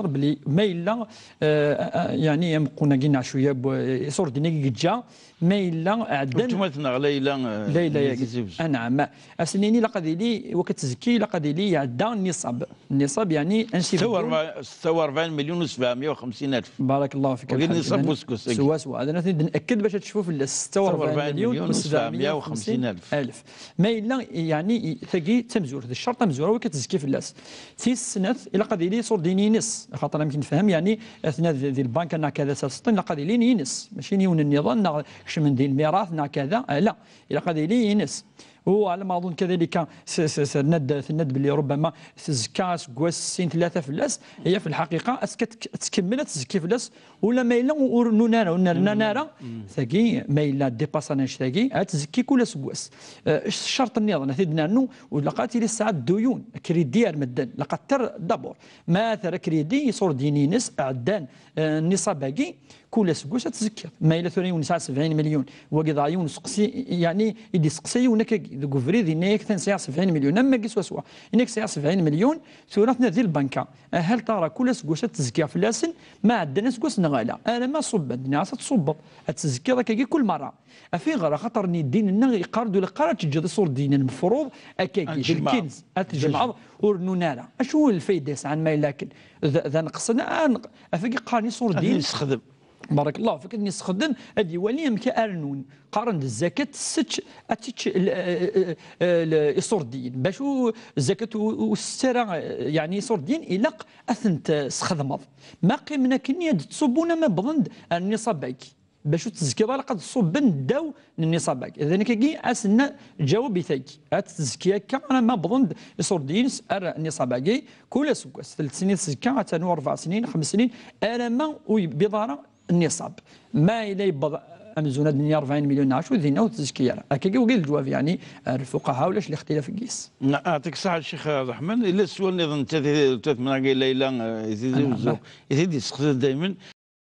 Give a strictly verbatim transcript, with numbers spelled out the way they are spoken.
belli ma yella, eh, eh, yeɛni ameqqun-agi neɣ cwiya n iṣurdiyen-agi yeǧǧa, ma yella ɛeddan. Weltma-tneɣ Layla, eh, Layla-agi. Tizi Wezzu. Anɛam. Ass-nni ilaq ad yili, waqt tzekki, ilaq ad yili iɛedda nniṣab. Nniṣab, yeɛni, ansi ستة وأربعين، ستة وأربعين مليون وسبعمية وخمسين ألف. بارك الله فيك. وقيل الحاج. نصاب وسكوس. سوا سوا. هذا نحن نأكد باش تشوفوا في ال ستة وأربعين مليون وسبعمية وخمسين ألف. ألف. ما إلا، يعني، تاقي تمزور، هذا الشرط تمزور، هو كتزكي في اللاس. تيسنات، إلا قد يلي صور دينينس، خاطر يمكن نفهم، يعني، أثناء ذي، ذي البنك أنا كذا ساستن، إلا قد يلي ينس، ماشي يون النظام، نا كش من دين الميراث، نا كذا، آه، لا. إلا قد يلي ينس. وعلى ما أظن كذلك س-، س-، سرند، سرند باللي ربما تزكى سكواس سين ثلاثة في اللاس، هي في الحقيقة أسكت تكمل تزكي في اللاس، ولا ما إلا ور-، نونارا، ونرنا نارا، ثاقي ما إلا ديباساناج ثاقي، تزكي كل سكواس. آه، الشرط النظام، نثيد نانو، ولا قاتل الساعة الديون، كريدي المدن، لقد تر دابور. ما ثرى كريدي، يصور دينينس، عدان، آه، النصاب هاقي، كل سكواس تزكي. ما إلا ثوري ونسعى سبعين مليون، وقد عيون سقسي، يعني، يدي سقسي ونكاكي، ذوك فريد، إنك تنسى سبعين مليون، أما قيس وسوا، إنك سعى سبعين مليون، ثورتنا ذي البنكة. هل ترى كل سكواس تزكي في اللاسن؟ ما عندنا سكواس نغالا. أنا ما صبت، الناس تصبت. تزكي ذاك كل مرة. أفي غير خاطر ني الدين إنه يقارد ولا قارد تجد صور دين المفروض أكاكي، أتجمع. الكنز، أتجمع. ورنونارا. أشو الفايدة يسعى ما لكن؟ ذا، ذا نقصنا، آه، نق-، أفي قاني صور دين. يستخدم. بارك الله فيك، أني يستخدم، أدي ولي أمك أرنون. قارن الزكاة، ستش، أتش، ال-، ال-، ال-، الصور دين. باشو الزكاة و-، والسرة، يعني صور دين، إلا أثنت سخدمض. ما قيمنا كني هاد تصبونا ما بضند النصابك. باش تزكي ضال قد تصب داو النصابك. إذا كي أسنا جواب يثاقي. هاد التزكية كا أنا ما بضند يصور دينس أر النصابك. كل سكواس. ثلاث سنين تزكى، تانو أربع سنين، خمس سنين. أنا ما وي بضارة النصاب. ما إلا يبض أمزون الدنيا أربعين مليون نعشو ذينا وتزكية. هكا وقيل الجواب يعني الفقهاء ولاش الاختلاف قيس. يعطيك الصحة الشيخ الرحمن. إلا السؤال نظن تث-، تثمن ليلى، آه، يزيد نعم. يزيد يسقط دائما.